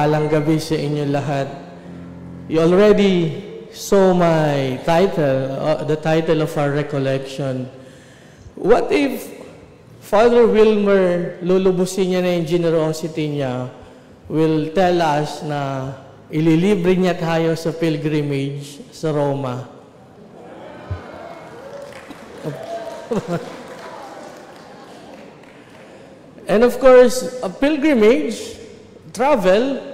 Mapagpalang gabi sa inyo lahat. You already saw my title, the title of our recollection. What if Father Wilmer, lulubusin niya na yung generosity niya, will tell us na ililibre niya tayo sa pilgrimage sa Roma? And of course, a pilgrimage, travel,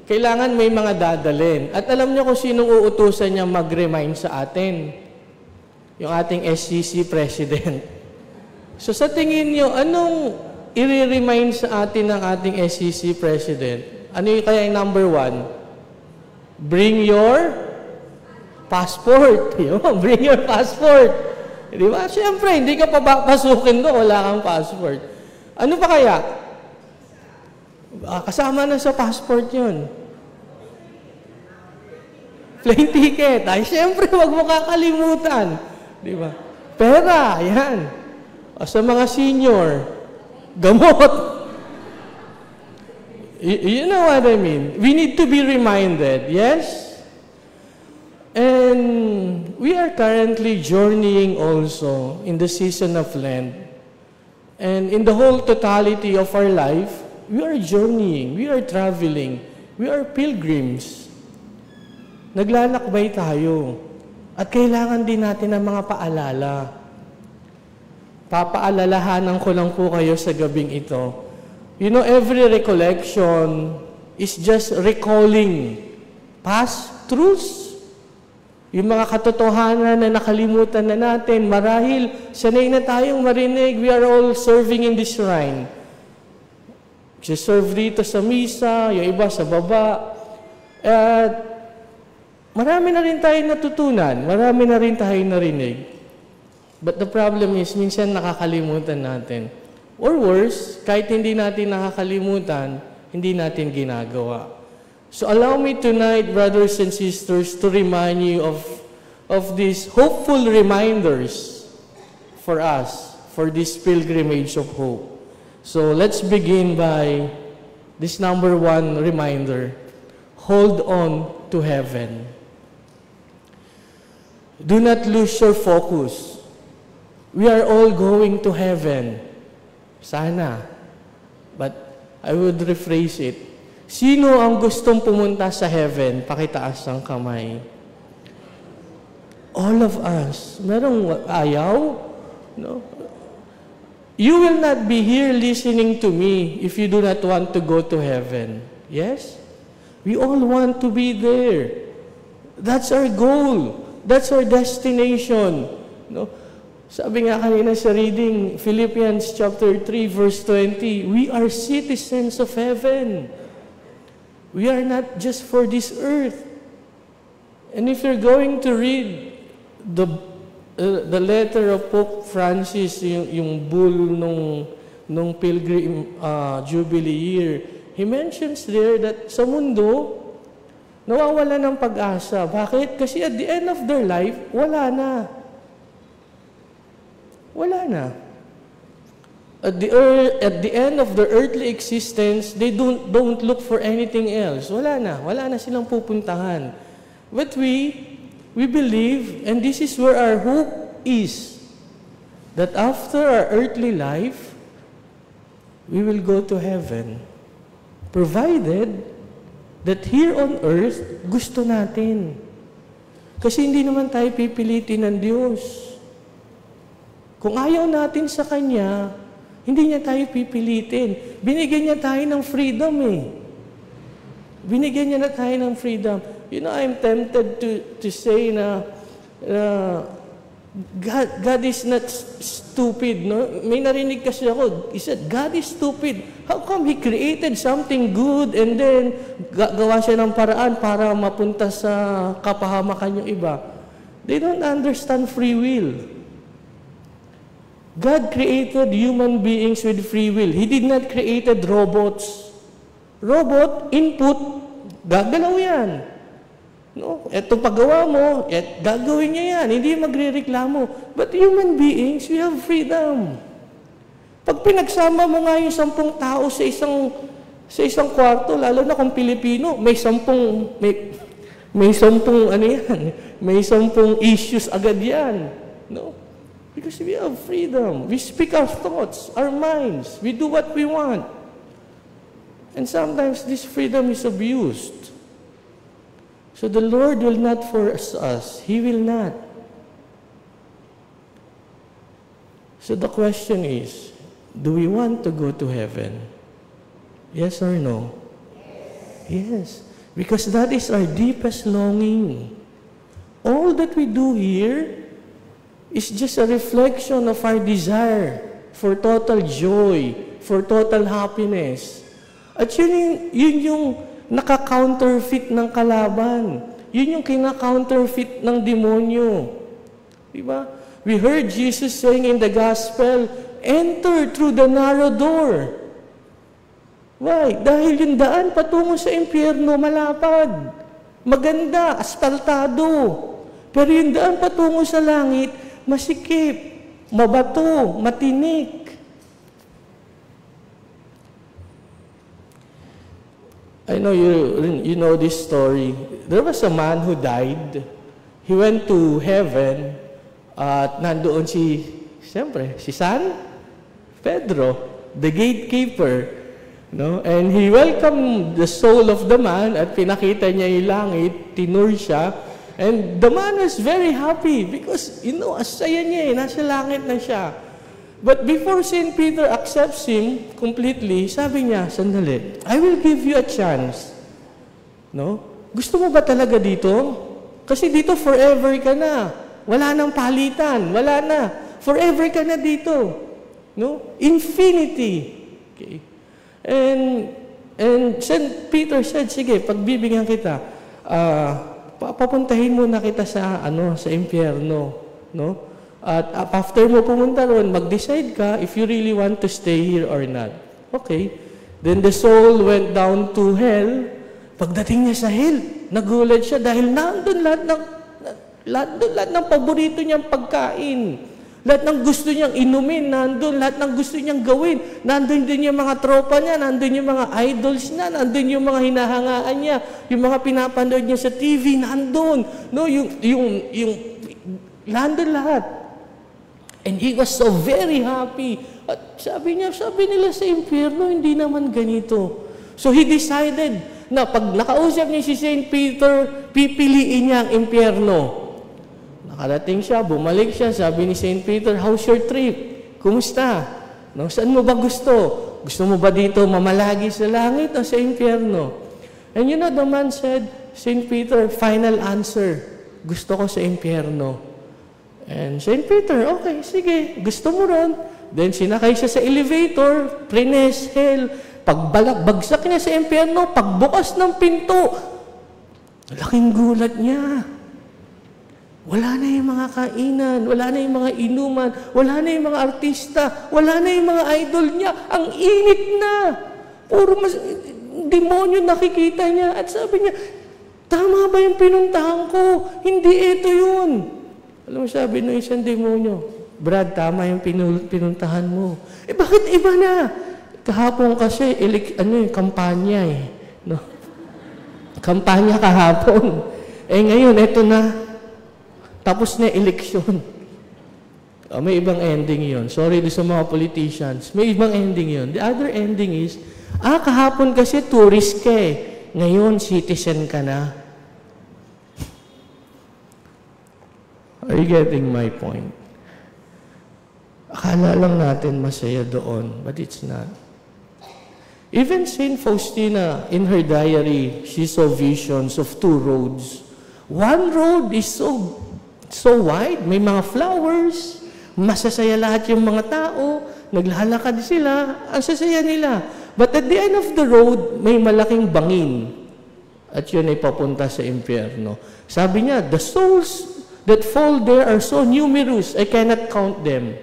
kailangan may mga dadalhin. At alam niyo kung sinong uutusan niya mag-remind sa atin? Yung ating SCC president. So sa tingin niyo, anong i-remind sa atin ng ating SCC president? Ano yung kaya yung number one? Bring your passport. Yun, bring your passport. Di ba? Siyempre, hindi ka papasukin doon, wala kang passport. Ano pa kaya? Kasama na sa passport yun. Plane ticket. Ay, siyempre, wag mo kakalimutan. Di ba? Pera, yan. O, sa mga senior, gamot. You know what I mean? We need to be reminded, yes? And we are currently journeying also in the season of Lent. And in the whole totality of our life, we are journeying, we are traveling, we are pilgrims. Naglalakbay tayo. At kailangan din natin ng mga paalala. Papaalalahanan ko lang po kayo sa gabing ito. Every recollection is just recalling past truths. Yung mga katotohanan na nakalimutan na natin, marahil sanay na tayong marinig, we are all serving in this shrine. Serve dito sa misa, yung iba sa baba. At marami na rin tayong natutunan, marami na rin tayong narinig. But the problem is, minsan nakakalimutan natin. Or worse, kahit hindi natin nakakalimutan, hindi natin ginagawa. So allow me tonight, brothers and sisters, to remind you of these hopeful reminders for us, for this pilgrimage of hope. So let's begin by this number one reminder. Hold on to heaven. Do not lose your focus. We are all going to heaven. Sana. But I would rephrase it. Sino ang gustong pumunta sa heaven? Pakitaas ang kamay. All of us. Merong ayaw? No? You will not be here listening to me if you do not want to go to heaven. Yes? We all want to be there. That's our goal. That's our destination. No? Sabi nga kanina sa reading, Philippians chapter 3, verse 20, we are citizens of heaven. We are not just for this earth. And if you're going to read the letter of Pope Francis, yung bull nung Pilgrim Jubilee year, he mentions there that sa mundo, nawawala ng pag-asa. Bakit? Kasi at the end of their life, wala na. Wala na. At the end of their earthly existence, they don't look for anything else. Wala na. Wala na silang pupuntahan. But we believe, and this is where our hope is, that after our earthly life, we will go to heaven. Provided that here on earth, gusto natin. Kasi hindi naman tayo pipilitin ng Diyos. Kung ayaw natin sa Kanya, hindi niya tayo pipilitin. Binigyan niya tayo ng freedom eh. Binigyan niya na tayo ng freedom. I'm tempted to say na God is not stupid. No? May narinig kasi ako, he said, "God is stupid. How come He created something good and then gawa siya ng paraan para mapunta sa kapahamakan yung iba?" They don't understand free will. God created human beings with free will. He did not create robots. Robot, input, gagalaw yan. No? Ito paggawa mo, gagawin niya yan. Hindi magrereklamo. But human beings, we have freedom. Pag pinagsama mo nga yung 10 tao sa isang Sa isang kwarto, lalo na kung Pilipino, may 10 ano yan, may 10 issues agad yan. No? Because we have freedom. We speak our thoughts, our minds. We do what we want. And sometimes this freedom is abused. So the Lord will not force us. He will not. So the question is, do we want to go to heaven? Yes or no? Yes. Because that is our deepest longing. All that we do here is just a reflection of our desire for total joy, for total happiness. At yun yung naka-counterfeit ng kalaban. Yun yung kina-counterfeit ng demonyo. Diba? We heard Jesus saying in the gospel, "Enter through the narrow door." Why? Dahil yung daan patungo sa impyerno, malapad. Maganda, aspaltado. Pero yung daan patungo sa langit, masikip, mabato, matinik. I know you know this story. There was a man who died. He went to heaven at nandoon si, siyempre, si San Pedro, the gatekeeper. No? And he welcomed the soul of the man at pinakita niya yung langit, tinour siya. And the man was very happy because ang saya niya eh, nasa langit na siya. But before St. Peter accepts him completely, sabi niya, "Sandali, I will give you a chance. No? Gusto mo ba talaga dito? Kasi dito forever ka na. Wala nang palitan, wala na. Forever ka na dito. No? Infinity." Okay. And St. Peter said, "Sige, pagbibigyan kita, papuntahin muna kita sa impyerno. No? At after mo pumunta ron, mag-decide ka if you really want to stay here or not." Okay. Then the soul went down to hell. Pagdating niya sa hell, nagulat siya dahil nandun lahat ng paborito niyang pagkain. Lahat ng gusto niyang inumin, nandun. Lahat ng gusto niyang gawin. Nandun din yung mga tropa niya, nandun yung mga idols niya, nandun yung mga hinahangaan niya, yung mga pinapanood niya sa TV, nandun. No, nandun lahat. And he was so very happy. At sabi nila sa impyerno, hindi naman ganito. So he decided na pag nakausap niya si St. Peter, pipiliin niya ang impyerno. Nakarating siya, bumalik siya, sabi ni St. Peter, "How's your trip? Kumusta? No, saan mo ba gusto? Gusto mo ba dito mamalagi sa langit o sa impyerno?" And the man said, "St. Peter, final answer, gusto ko sa impyerno." And St. Peter, "Okay, sige, gusto mo ron." Then sinakay siya sa elevator, prines, hell. Pagbalak, bagsak niya sa impyerno, pagbukas ng pinto, laking gulat niya. Wala na yung mga kainan, wala na yung mga inuman, wala na yung mga artista, wala na yung mga idol niya. Ang init na. Puro demonyo nakikita niya. At sabi niya, "Tama ba yung pinuntahan ko? Hindi ito yun." Alam mo, sabi ng isang demonyo, "Brad, tama yung pinuntahan mo." "Eh, bakit iba na?" "Kahapon kasi, ano yung kampanya eh. No? Kampanya kahapon. Eh ngayon, eto na. Tapos na eleksyon." Oh, may ibang ending yon. Sorry sa mga politicians. May ibang ending yon. The other ending is, "Kahapon kasi tourist ka eh. Ngayon, citizen ka na." Are you getting my point? Akala lang natin masaya doon, but it's not. Even Saint Faustina, in her diary, she saw visions of two roads. One road is so wide, may mga flowers, masasaya lahat yung mga tao, naglalakad sila, ang sasaya nila. But at the end of the road, may malaking bangin. At yun ay papunta sa impyerno. Sabi niya, "The souls that fall there are so numerous, I cannot count them."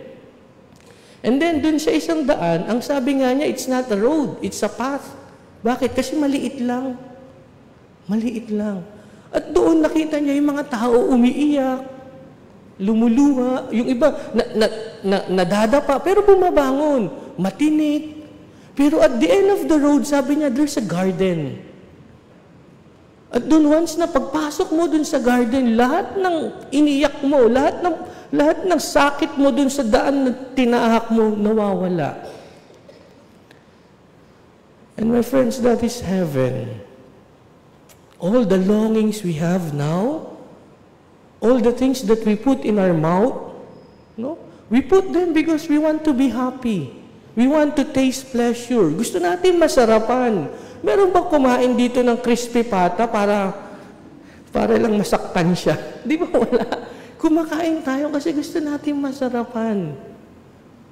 And then, dun sa isang daan, ang sabi nga niya, it's not a road, it's a path. Bakit? Kasi maliit lang. Maliit lang. At doon nakita niya yung mga tao umiiyak, lumuluha, yung iba nadadapa, pero bumabangon, matinik. Pero at the end of the road, sabi niya, there's a garden. At doon, once na pagpasok mo dun sa garden, lahat ng iniyak mo, lahat ng sakit mo dun sa daan na tinahak mo, nawawala. And my friends, that is heaven. All the longings we have now, all the things that we put in our mouth, no? We put them because we want to be happy. We want to taste pleasure. Gusto natin masarapan. Meron ba kumain dito ng crispy pata para lang masaktan siya? Di ba wala? Kumakain tayo kasi gusto natin masarapan.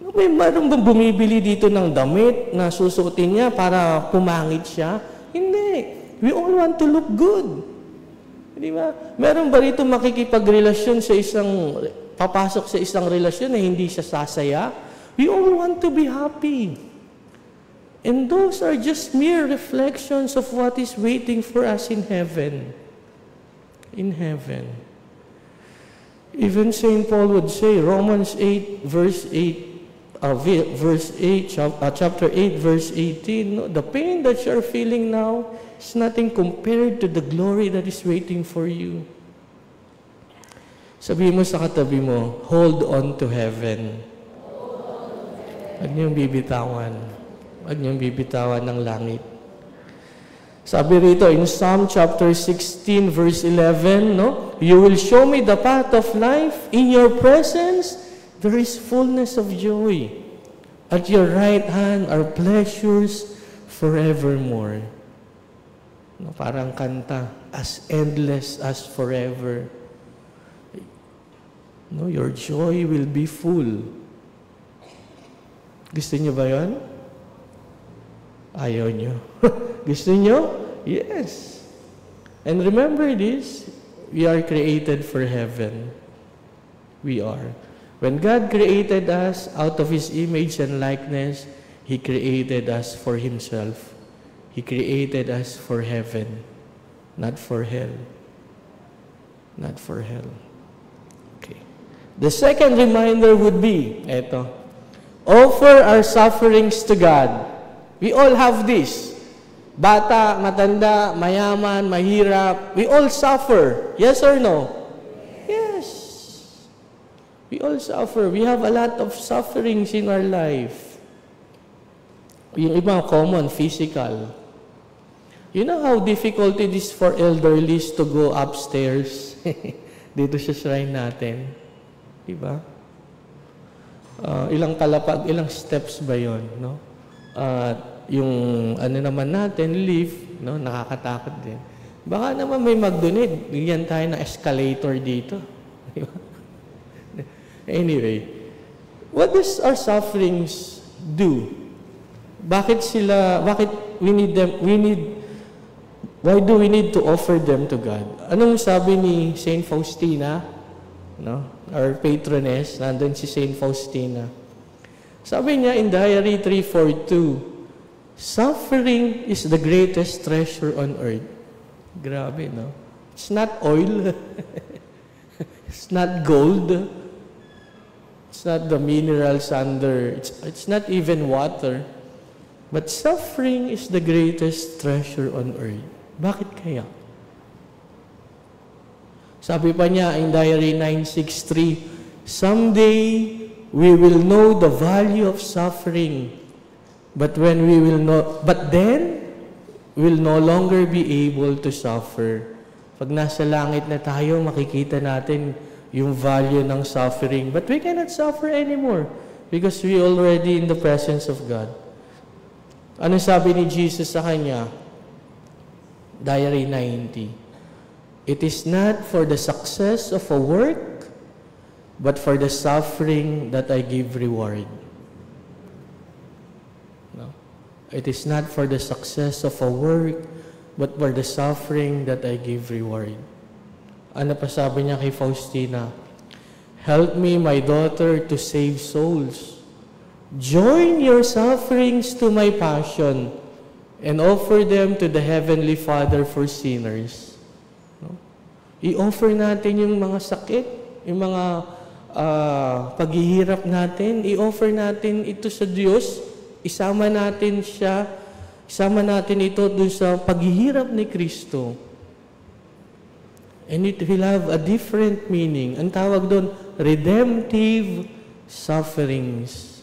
May meron bang bumibili dito ng damit na susuotin niya para pumangit siya? Hindi. We all want to look good. Di ba? Meron ba rito makikipagrelasyon sa isang, papasok sa isang relasyon na hindi siya sasaya? We all want to be happy. And those are just mere reflections of what is waiting for us in heaven. In heaven. Even St. Paul would say, Romans 8, verse 8, verse 8, chapter 8, verse 18, no, the pain that you're feeling now is nothing compared to the glory that is waiting for you. Sabihin mo sa katabi mo, "Hold on to heaven." Huwag niyong bibitawan. Huwag niyong bibitawan ng langit. Sabi rito in Psalm chapter 16 verse 11, no? "You will show me the path of life. In your presence there is fullness of joy. At your right hand are pleasures forevermore." No, parang kanta, "As endless as forever." No, your joy will be full. Gusto niyo ba 'yon? Ayaw niyo. Gusto niyo? Yes. And remember this, we are created for heaven. We are. When God created us out of His image and likeness, He created us for Himself. He created us for heaven, not for hell. Not for hell. Okay. The second reminder would be, eto, offer our sufferings to God. We all have this. Bata, matanda, mayaman, mahirap, we all suffer. Yes or no? Yes. We all suffer. We have a lot of sufferings in our life. Yung iba common, physical. You know how difficult it is for elderlies to go upstairs dito sa shrine natin? Diba? Ilang kalapag, ilang steps ba yon, no? Yung ano naman natin, lift, no? Nakakatakot din. Baka naman may mag-donate, bigyan tayo ng escalator dito. Diba? Anyway, what does our sufferings do? Bakit we need them, why do we need to offer them to God? Anong sabi ni Saint Faustina? No? Our patroness, nandun si Saint Faustina. Sabi niya in Diary 342, "Suffering is the greatest treasure on earth." Grabe, no? It's not oil. It's not gold. It's not the minerals under. It's not even water. But suffering is the greatest treasure on earth. Bakit kaya? Sabi pa niya in Diary 963, "Someday we will know the value of suffering, but when we will not, but then we'll no longer be able to suffer." Pag nasa langit na tayo, makikita natin yung value ng suffering. But we cannot suffer anymore because we already in the presence of God. Ano sabi ni Jesus sa kanya? Diary 90. "It is not for the success of a work, but for the suffering that I give reward." No? "It is not for the success of a work, but for the suffering that I give reward." Ano pa sabi niya kay Faustina? "Help me, my daughter, to save souls. Join your sufferings to my passion and offer them to the Heavenly Father for sinners." No? I-offer natin yung mga sakit, yung mga paghihirap natin, i-offer natin ito sa Diyos. Isama natin siya, isama natin ito dun sa paghihirap ni Kristo. And it will have a different meaning. Ang tawag doon, redemptive sufferings.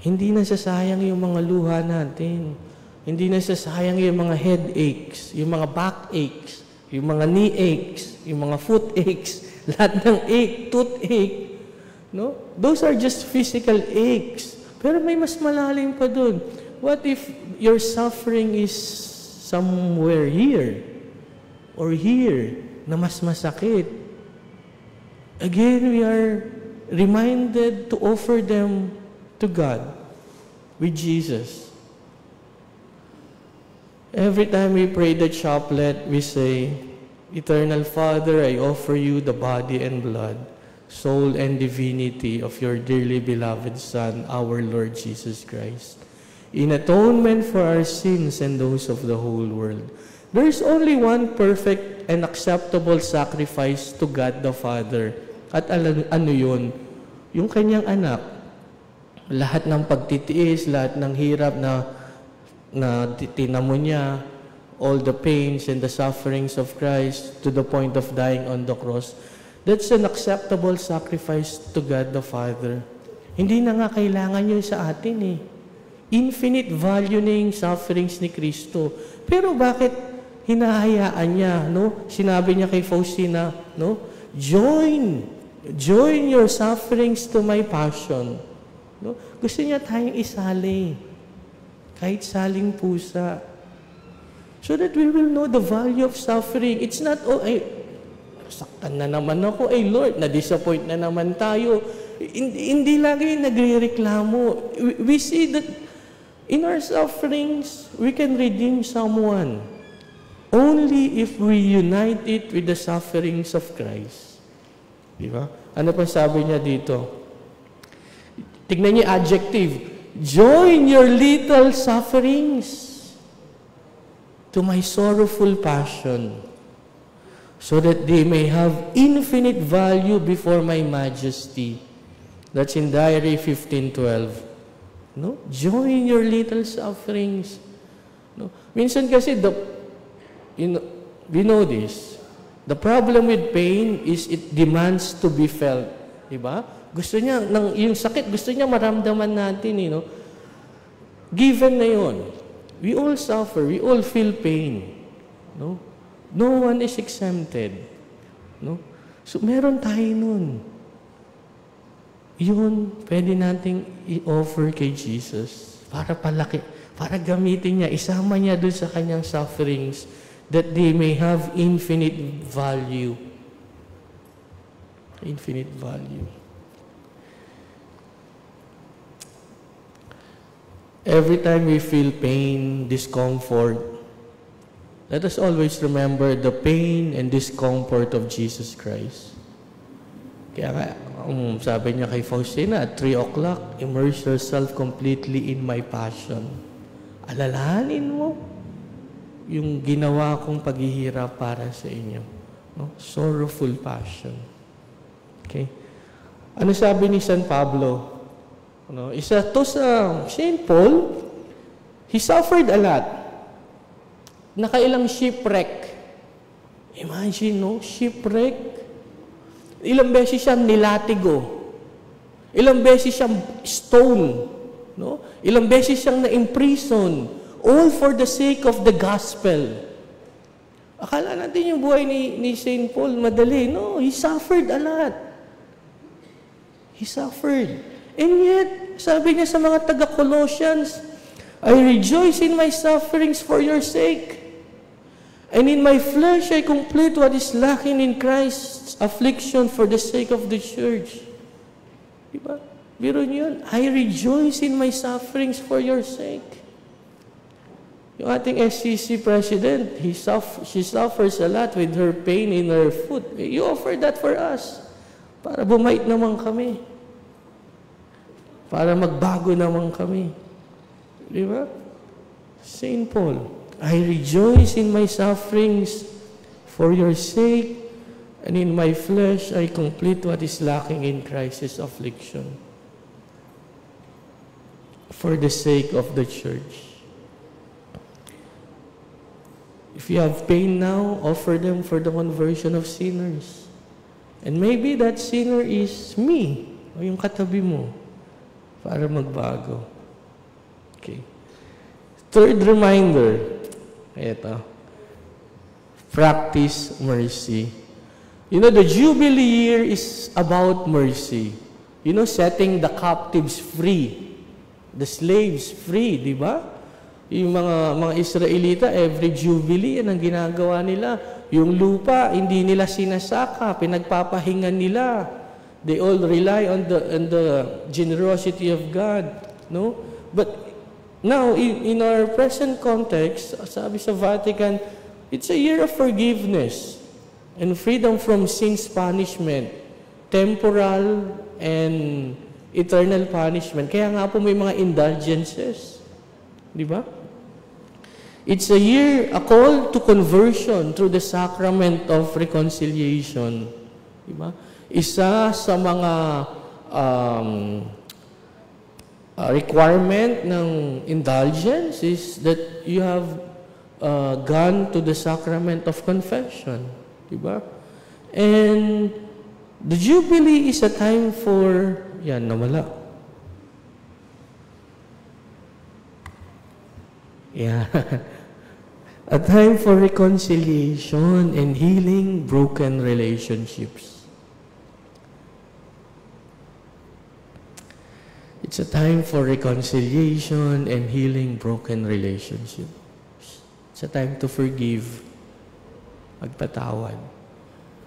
Hindi nasasayang yung mga luha natin. Hindi nasasayang yung mga headaches, yung mga backaches, yung mga knee aches, yung mga foot aches, lahat ng ache, toothache. No? Those are just physical aches. Pero may mas malalim pa dun. What if your suffering is somewhere here or here na mas masakit? Again, we are reminded to offer them to God with Jesus. Every time we pray the chaplet, we say, "Eternal Father, I offer you the body and blood, soul and divinity of your dearly beloved Son, our Lord Jesus Christ, in atonement for our sins and those of the whole world." There is only one perfect and acceptable sacrifice to God the Father. At alam, ano yun? Yung kanyang anak. Lahat ng pagtitiis, lahat ng hirap na tinamo niya, all the pains and the sufferings of Christ to the point of dying on the cross, that's an acceptable sacrifice to God the Father. Hindi na nga kailangan yun sa atin eh. Infinite value na yung sufferings ni Kristo. Pero bakit hinahayaan niya, no? Sinabi niya kay Faustina, no? "Join your sufferings to my passion." No? Gusto niya tayong isali. Kahit saling pusa. So that we will know the value of suffering. It's not, "Oh, ay, saktan na naman ako. Ay, Lord, na-disappoint na naman tayo." Hindi, hindi lagi nagre-reklamo. We see that in our sufferings, we can redeem someone. Only if we unite it with the sufferings of Christ. Di ba? Ano pa sabi niya dito? Tignan niyo adjective. "Join your little sufferings to my sorrowful passion, so that they may have infinite value before my majesty." That's in Diary 15:12. No? Join your little sufferings. No? Minsan kasi, we know this. The problem with pain is it demands to be felt. Diba? Gusto niya, yung sakit, gusto niya maramdaman natin. Eh, no? Given na yun. We all suffer. We all feel pain. No? No one is exempted. No? So, meron tayo nun. Yun, pwede nating i-offer kay Jesus para palaki, para gamitin niya, isama niya dun sa kanyang sufferings that they may have infinite value. Infinite value. Every time we feel pain, discomfort, let us always remember the pain and discomfort of Jesus Christ. Kaya nga, sabi niya kay Faustina, at 3 o'clock, "Immerse yourself completely in my passion." Alalahanin mo yung ginawa kong paghihirap para sa inyo. No? Sorrowful passion. Okay? Ano sabi ni San Pablo? No, isa to sa St. Paul, he suffered a lot. Nakailang shipwreck. Imagine, no? Shipwreck. Ilang beses siyang nilatigo. Ilang beses siyang stone. No? Ilang beses siyang na-imprison. All for the sake of the gospel. Akala natin yung buhay ni St. Paul madali. No, he suffered a lot. He suffered. And yet, sabi niya sa mga taga-Colossians, "I rejoice in my sufferings for your sake. And in my flesh, I complete what is lacking in Christ's affliction for the sake of the church." Diba? Biro niyo yun. "I rejoice in my sufferings for your sake." Yung ating SCC president, she suffers a lot with her pain in her foot. You offer that for us. Para bumait naman kami. Para magbago naman kami. Di ba? St. Paul, "I rejoice in my sufferings for your sake, and in my flesh I complete what is lacking in Christ's affliction." for the sake of the church. If you have pain now, offer them for the conversion of sinners. And maybe that sinner is me, o yung katabi mo, para magbago. Okay. Third reminder, ito, practice mercy. The Jubilee year is about mercy. Setting the captives free, the slaves free, di ba? Yung mga Israelita, every Jubilee, yan ang ginagawa nila. Yung lupa, hindi nila sinasaka, pinagpapahinga nila. They all rely on the generosity of God, no? But now, in our present context, sabi sa Vatican, it's a year of forgiveness and freedom from sin's punishment, temporal and eternal punishment. Kaya nga po may mga indulgences. Di ba? It's a year, a call to conversion through the sacrament of reconciliation. Di ba? Isa sa mga requirement ng indulgence is that you have gone to the sacrament of confession. Di ba? And the Jubilee is a time for, yan, nawala. Yeah. A time for reconciliation and healing broken relationships. It's a time for reconciliation and healing broken relationships. It's a time to forgive. Magpatawad.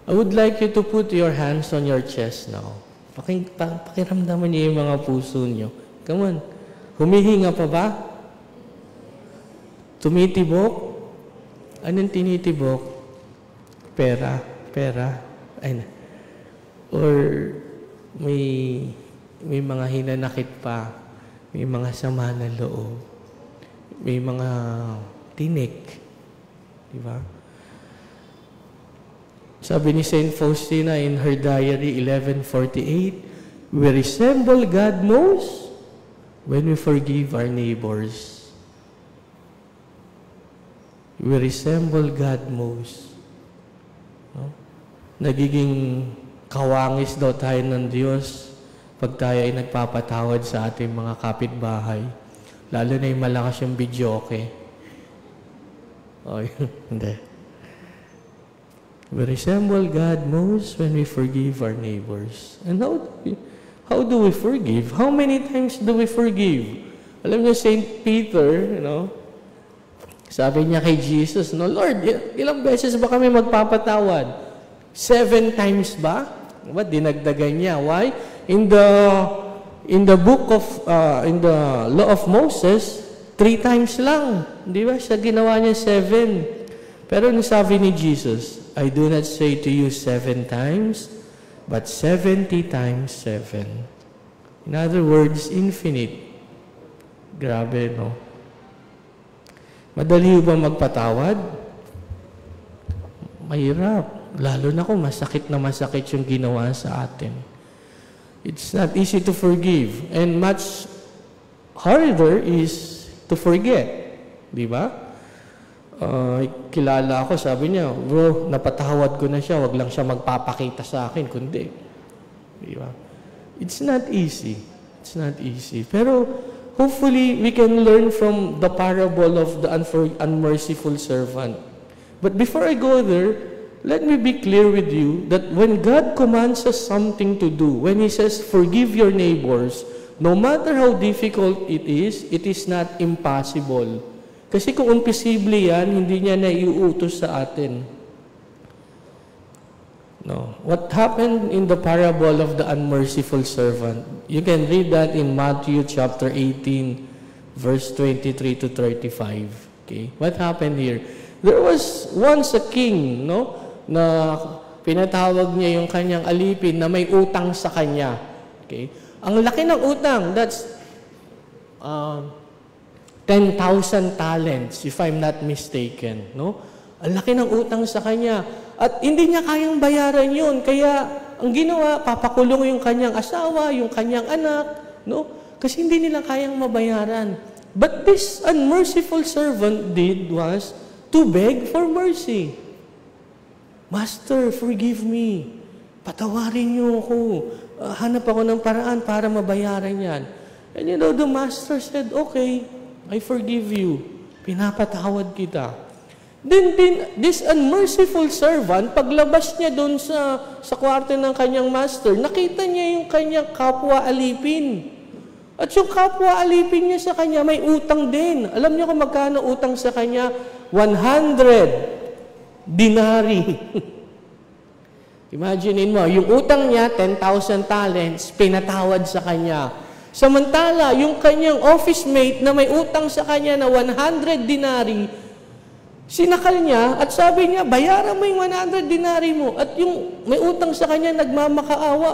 I would like you to put your hands on your chest now. Pakiramdaman niyo yung mga puso niyo. Come on. Humihinga pa ba? Tumitibok? Anong tinitibok? Pera. Pera. Ay, na. Or may mga hinanakit pa. May mga sama na loob. May mga tinik. Di ba? Sabi ni Saint Faustina in her diary 1148, we resemble God most when we forgive our neighbors. We resemble God most. No? Nagiging kawangis daw tayo ng Diyos pag tayo ay nagpapatawad sa ating mga kapitbahay. Lalo na yung malakas yung videoke. Oh, hindi. We resemble God most when we forgive our neighbors. And how do we forgive? How many times do we forgive? Alam niyo, Saint Peter, sabi niya kay Jesus, no, Lord, ilang beses ba kami magpapatawad? 7 times ba? Diba? Dinagdagan niya. Why? In the book of, in the law of Moses, 3 times lang. Di ba? Siya ginawa niya 7. Pero sabi ni Jesus, I do not say to you 7 times, but 70 times 7. In other words, infinite. Grabe, no? Madali ba magpatawad? Mahirap. Lalo na kung masakit na masakit yung ginawa sa atin. It's not easy to forgive. And much harder is to forget. Di ba? Kilala ako, sabi niya, bro, napatawad ko na siya, wag lang siya magpapakita sa akin, kundi. Di ba? It's not easy. It's not easy. Pero, hopefully, we can learn from the parable of the unmerciful servant. But before I go there, let me be clear with you that when God commands us something to do, when He says, forgive your neighbors, no matter how difficult it is not impossible. Kasi kung imposible yan, hindi niya naiuutos sa atin. No. What happened in the parable of the unmerciful servant? You can read that in Matthew chapter 18, verse 23 to 35. Okay? What happened here? There was once a king, no, na pinatawag niya yung kanyang alipin na may utang sa kanya. Okay? Ang laki ng utang, that's 10,000 talents, if I'm not mistaken, no? Ang laki ng utang sa kanya. At hindi niya kayang bayaran yun. Kaya ang ginawa, papakulong yung kanyang asawa, yung kanyang anak, no? Kasi hindi nila kayang mabayaran. But this unmerciful servant did was to beg for mercy. "Master, forgive me. Patawarin niyo ako. Hanap ako ng paraan para mabayaran yan." And the master said, "Okay, I forgive you. Pinapatawad kita." Then this unmerciful servant, paglabas niya doon sa kwarto ng kanyang master, nakita niya yung kanyang kapwa alipin. At yung kapwa alipin niya sa kanya, may utang din. Alam niyo kung magkano utang sa kanya? 100 denarii. Imaginein mo, yung utang niya, 10,000 talents, pinatawad sa kanya. Samantala, yung kanyang office mate na may utang sa kanya na 100 denarii, sinakal niya at sabi niya, "Bayaran mo yung 100 denarii mo." At yung may utang sa kanya, nagmamakaawa,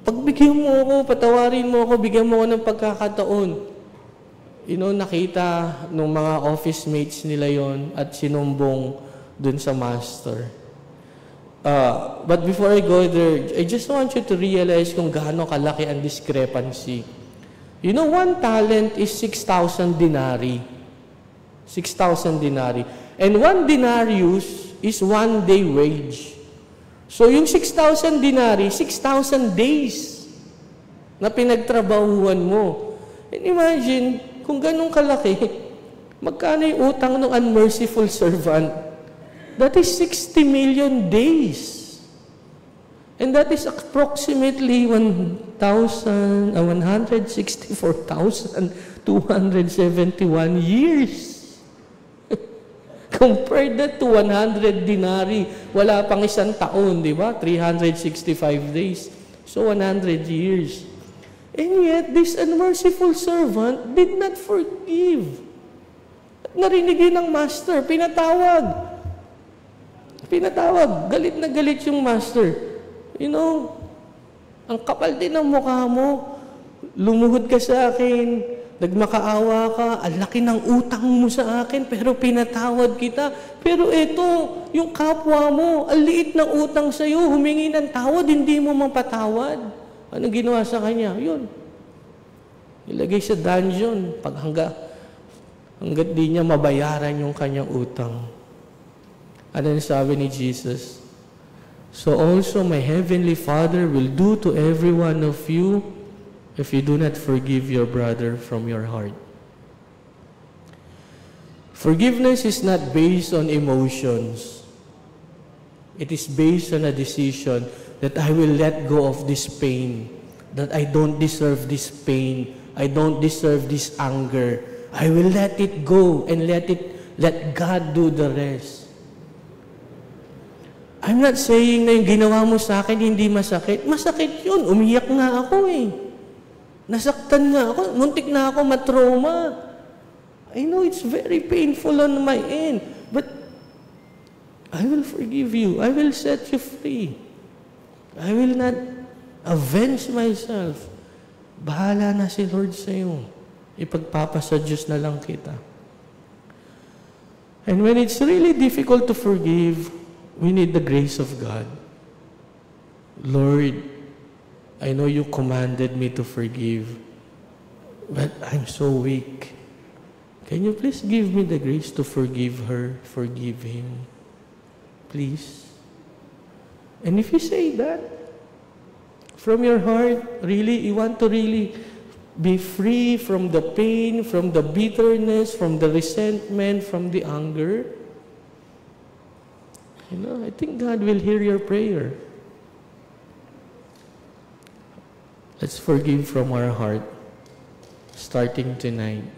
"Pagbigyan mo ako, patawarin mo ako, bigyan mo ako ng pagkakataon." Nakita ng mga office mates nila yon at sinumbong dun sa master. But before I go there, I just want you to realize kung gaano kalaki ang discrepancy. One talent is 6,000 denarii. 6,000 denarii. And one denarius is one day wage. So yung 6,000 denarii, 6,000 days na pinagtrabahuan mo. And imagine, kung ganun kalaki, magkano yung utang ng unmerciful servant? That is 60 million days. And that is approximately 1,000, 164,271 years. Compare that to 100 denarii. Wala pang isang taon, di ba? 365 days. So 100 years. And yet, this unmerciful servant did not forgive. At narinig yun ng master, pinatawag. Pinatawag. Galit na galit yung master. "Ang kapal din ng mukha mo. Lumuhod ka sa akin, nagmakaawa ka, ang laki ng utang mo sa akin, pero pinatawad kita. Pero ito, yung kapwa mo, ang liit ng utang sa iyo, humingi ng tawad, hindi mo mapatawad." Anong ginawa sa kanya? Yun. Ilagay sa dungeon hanggat di niya mabayaran yung kanyang utang. Ano sabi ni Jesus? "So also my heavenly Father will do to every one of you if you do not forgive your brother from your heart." Forgiveness is not based on emotions. It is based on a decision that I will let go of this pain, that I don't deserve this pain, I don't deserve this anger. I will let it go and let God do the rest. I'm not saying na yung ginawa mo sa akin hindi masakit. Masakit yun. Umiyak nga ako eh. Nasaktan nga ako. Muntik na ako matrauma. I know it's very painful on my end. But I will forgive you. I will set you free. I will not avenge myself. Bahala na si Lord sa iyo. Ipagpapasa Diyos na lang kita. And when it's really difficult to forgive, we need the grace of God. "Lord, I know you commanded me to forgive, but I'm so weak. Can you please give me the grace to forgive her, forgive him? Please." And if you say that from your heart, really, you want to really be free from the pain, from the bitterness, from the resentment, from the anger, I think God will hear your prayer. Let's forgive from our heart, starting tonight.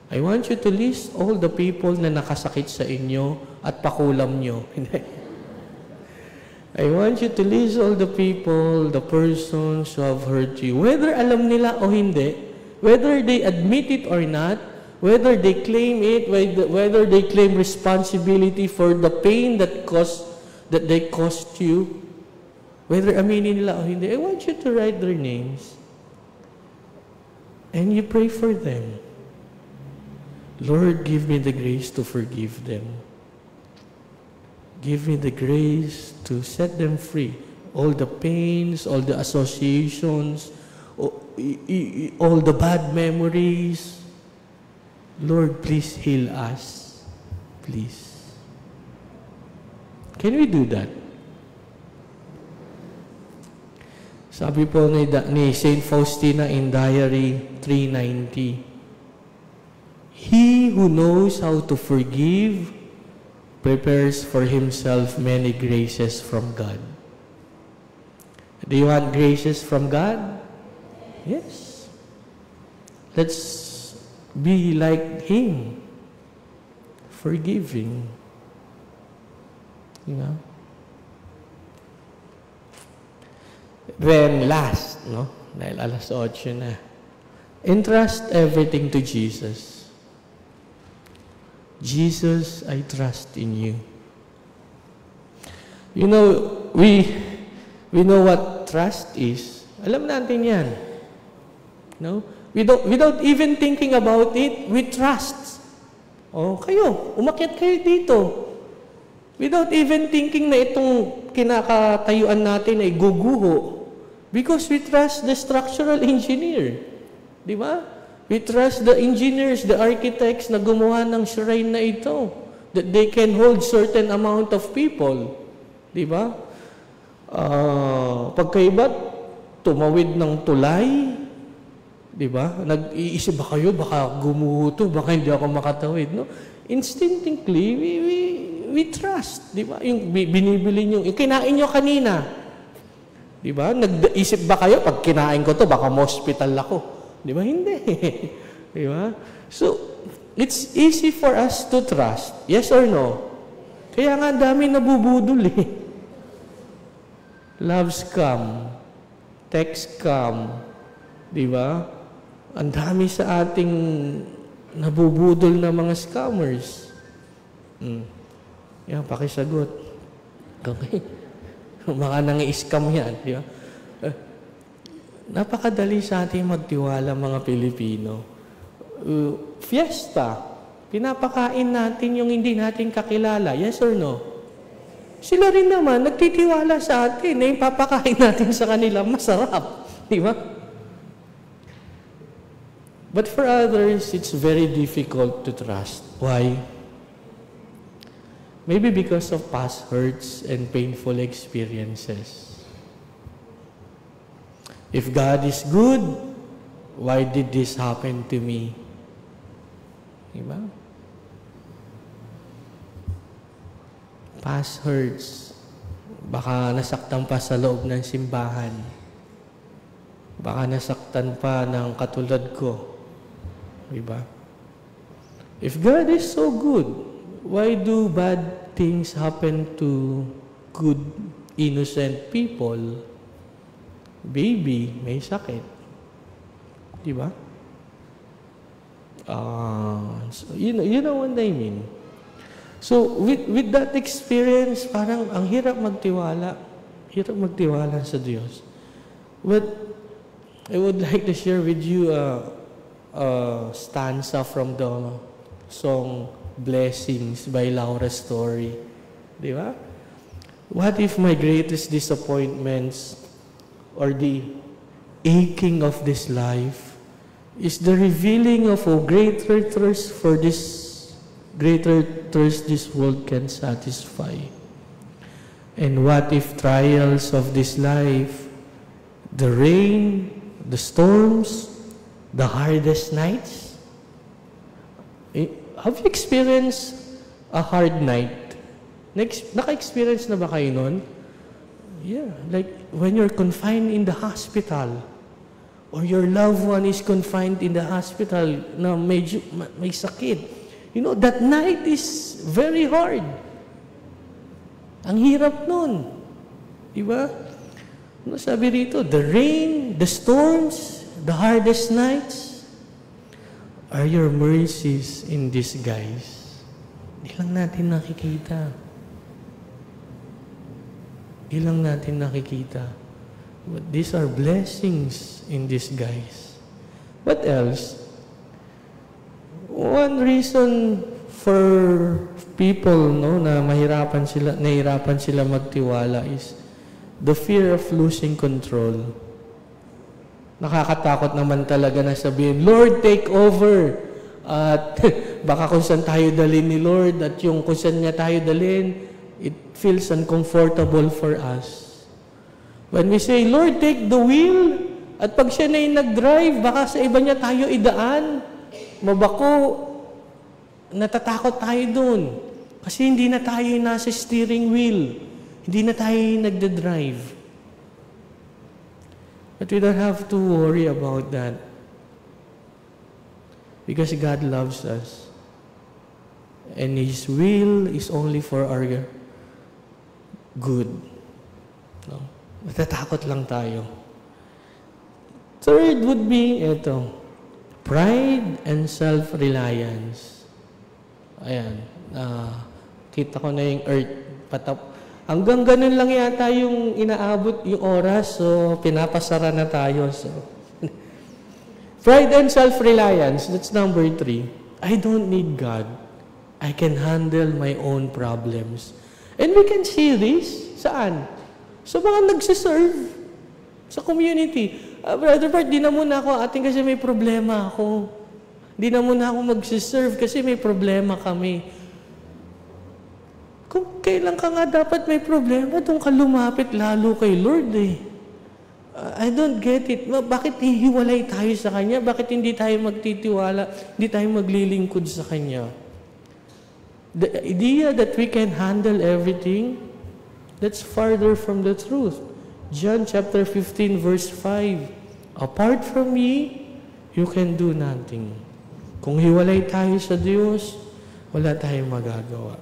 I want you to list all the people na nakasakit sa inyo at pakulam nyo. I want you to list all the people, the persons who have hurt you. Whether alam nila o hindi, whether they admit it or not, whether they claim it, whether they claim responsibility for the pain that they caused you, whether aminin nila o hindi, I want you to write their names. And you pray for them. "Lord, give me the grace to forgive them. Give me the grace to set them free. All the pains, all the associations, All the bad memories. Lord, please heal us. Please. Can we do that? Sabi po ni Saint Faustina in Diary 390, "He who knows how to forgive prepares for himself many graces from God." Do you want graces from God? Yes. Let's be like Him. Forgiving. You know? Then last, no? Dahil alas 8 na. Entrust everything to Jesus. Jesus, I trust in you. We know what trust is. Alam natin yan. No? We don't, without even thinking about it, we trust. Oh, kayo, umakyat kayo dito. Without even thinking na itong kinakatayuan natin ay guguho. Because we trust the structural engineer. Di ba? We trust the engineers, the architects na gumawa ng shrine na ito. That they can hold certain amount of people. Di ba? Pag kayo ba tumawid ng tulay, di ba? Nag-iisip ba kayo, baka gumuho to, baka hindi ako makatawid, no? Instinctively, we trust, di ba? Yung binibili nyo, yung kinain nyo kanina, di ba? Nag-isip ba kayo, pag kinain ko to, baka ma-hospital ako? Di ba? Hindi. Di ba? So, it's easy for us to trust. Yes or no? Kaya nga dami nabubudol eh. Love scam, text scam, di ba? Ang dami sa ating nabubudol na mga scammers. Yan, pakisagot. Okay. Mga nangi-scam yan, di ba? Eh, napakadali sa ating magtiwala, mga Pilipino. Fiesta, pinapakain natin yung hindi natin kakilala. Yes or no? Sila rin naman, nagtitiwala sa atin na yung papakain natin sa kanila, masarap. Di ba? But for others, it's very difficult to trust. Why? Maybe because of past hurts and painful experiences. If God is good, why did this happen to me? Diba? Past hurts. Baka nasaktan pa sa loob ng simbahan. Baka nasaktan pa ng katulad ko. Diba? If God is so good, why do bad things happen to good, innocent people? Baby, may sakit. Diba? So, you know what I mean? So, with that experience, parang ang hirap magtiwala. Hirap magtiwala sa Diyos. But I would like to share with you a stanza from the song "Blessings" by Laura Story. Di ba? What if my greatest disappointments or the aching of this life is the revealing of a greater thirst for this greater thirst this world can satisfy? And what if trials of this life, the rain, the storms, the hardest nights? Have you experienced a hard night? Next, naka-experience na ba kayo nun? Yeah, like when you're confined in the hospital or your loved one is confined in the hospital na medyo may sakit. That night is very hard. Ang hirap nun. Di ba? Ano sabi rito? The rain, the storms, the hardest nights are your mercies in disguise. Di lang natin nakikita. Di lang natin nakikita. But these are blessings in disguise. What else? One reason for people, no, na nahirapan sila magtiwala is the fear of losing control. Nakakatakot naman talaga na sabihin, "Lord, take over." At baka kung saan tayo dalhin ni Lord at yung kung saan niya tayo dalhin, it feels uncomfortable for us. When we say, "Lord, take the wheel," at pag siya na yung nag-drive, baka sa iba niya tayo idaan, mabako, natatakot tayo dun. Kasi hindi na tayo yung nasa steering wheel. Hindi na tayo yung nagda-drive. But we don't have to worry about that. Because God loves us. And His will is only for our good. No? Natatakot lang tayo. Third would be ito, pride and self-reliance. Ayan. Kita ko na yung earth. Patap. Hanggang ganun lang yata yung inaabot yung oras. So, pinapasara na tayo. So, pride and self-reliance, that's number three. I don't need God. I can handle my own problems. And we can see this. Saan? Sa mga nagsiserve sa community. "Brother Bart, di na muna ako attend kasi may problema ako. Di na muna ako magsiserve kasi may problema kami." Kung kailan ka nga dapat may problema, doon ka lumapit lalo kay Lord eh. I don't get it. Bakit hihiwalay tayo sa Kanya? Bakit hindi tayo magtitiwala? Hindi tayo maglilingkod sa Kanya? The idea that we can handle everything, that's farther from the truth. John chapter 15 verse 5: "Apart from me, you can do nothing." Kung hiwalay tayo sa Diyos, wala tayong magagawa.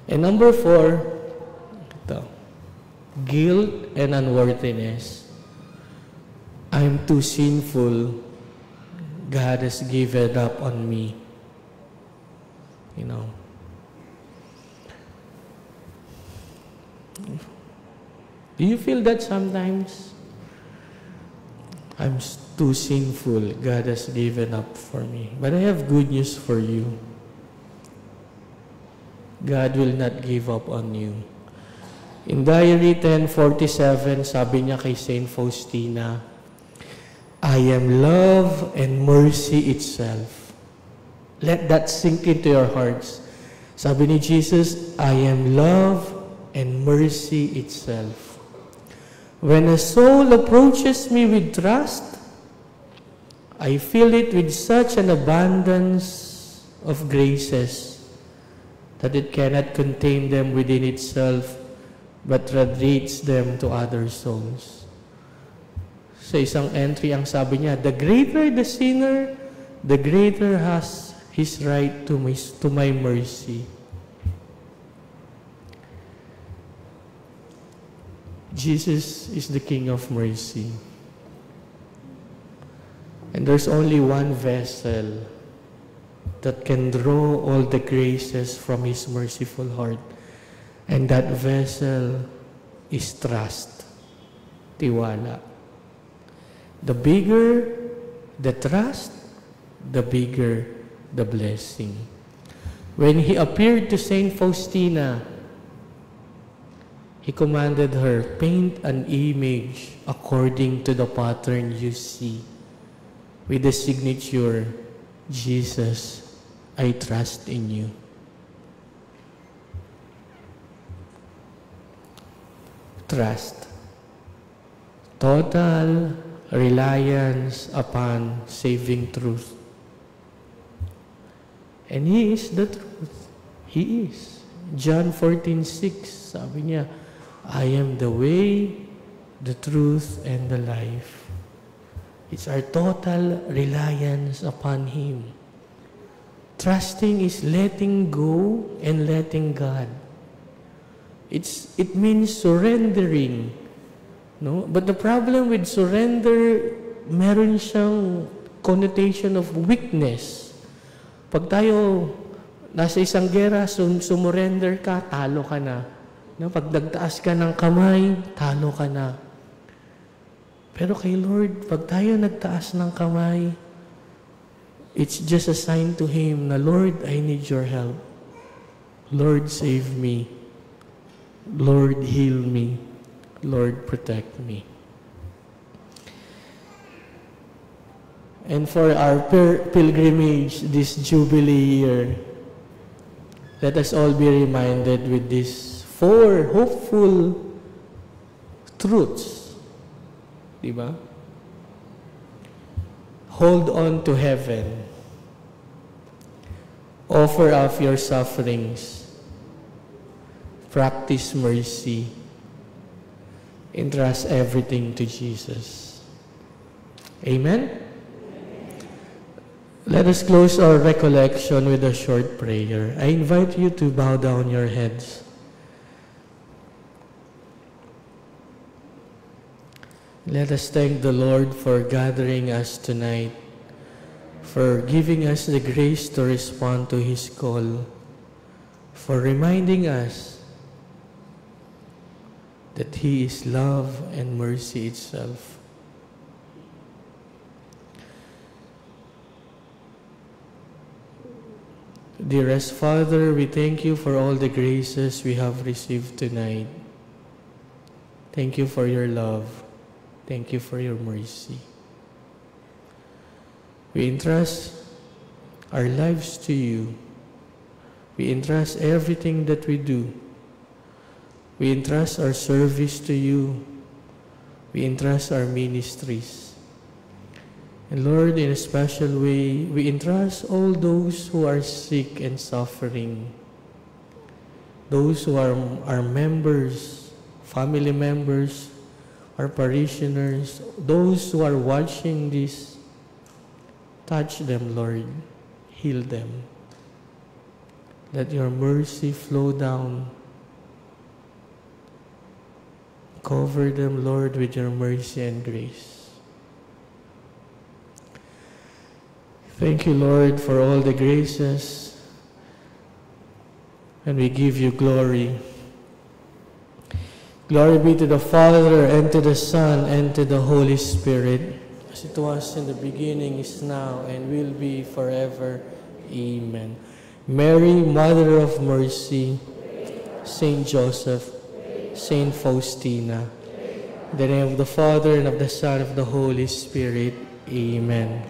And number four, ito, guilt and unworthiness. I'm too sinful. God has given up on me. Do you feel that sometimes? I'm too sinful. God has given up for me. But I have good news for you. God will not give up on you. In Diary 10:47, sabi niya kay Saint Faustina, "I am love and mercy itself." Let that sink into your hearts. Sabi ni Jesus, "I am love and mercy itself. When a soul approaches me with trust, I fill it with such an abundance of graces that it cannot contain them within itself but radiates them to other souls." Sa isang entry, ang sabi niya, "The greater the sinner, the greater has his right to my mercy." Jesus is the King of mercy. And there's only one vessel that can draw all the graces from His merciful heart. And that vessel is trust. Tiwala. The bigger the trust, the bigger the blessing. When he appeared to Saint Faustina, he commanded her, "Paint an image according to the pattern you see, with the signature, 'Jesus, I trust in you.'" Trust. Total reliance upon saving truth. And He is the truth. He is. John 14:6, sabi niya, "I am the way, the truth, and the life." It's our total reliance upon Him. Trusting is letting go and letting God. It means surrendering. No? But the problem with surrender, meron siyang connotation of weakness. Pag tayo nasa isang gera, sumurrender ka, talo ka na. No? Pag nagtaas ka ng kamay, talo ka na. Pero kay Lord, pag tayo nagtaas ng kamay, it's just a sign to Him na, "Lord, I need your help. Lord, save me. Lord, heal me. Lord, protect me." And for our pilgrimage this Jubilee year, let us all be reminded with these four hopeful truths. Diba? Hold on to heaven. Offer up your sufferings. Practice mercy. Entrust everything to Jesus. Amen? Let us close our recollection with a short prayer. I invite you to bow down your heads. Let us thank the Lord for gathering us tonight, for giving us the grace to respond to His call, for reminding us that He is love and mercy itself. Dearest Father, we thank you for all the graces we have received tonight. Thank you for your love. Thank you for your mercy. We entrust our lives to you. We entrust everything that we do. We entrust our service to you. We entrust our ministries. And Lord, in a special way, we entrust all those who are sick and suffering, those who are our members, family members, our parishioners, those who are watching this. Touch them, Lord. Heal them. Let your mercy flow down. Cover them, Lord, with your mercy and grace. Thank you, Lord, for all the graces, and we give you glory. Glory be to the Father, and to the Son, and to the Holy Spirit, as it was in the beginning, is now, and will be forever. Amen. Mary, Mother of Mercy, Saint Joseph, Saint Faustina, in the name of the Father, and of the Son, and of the Holy Spirit. Amen.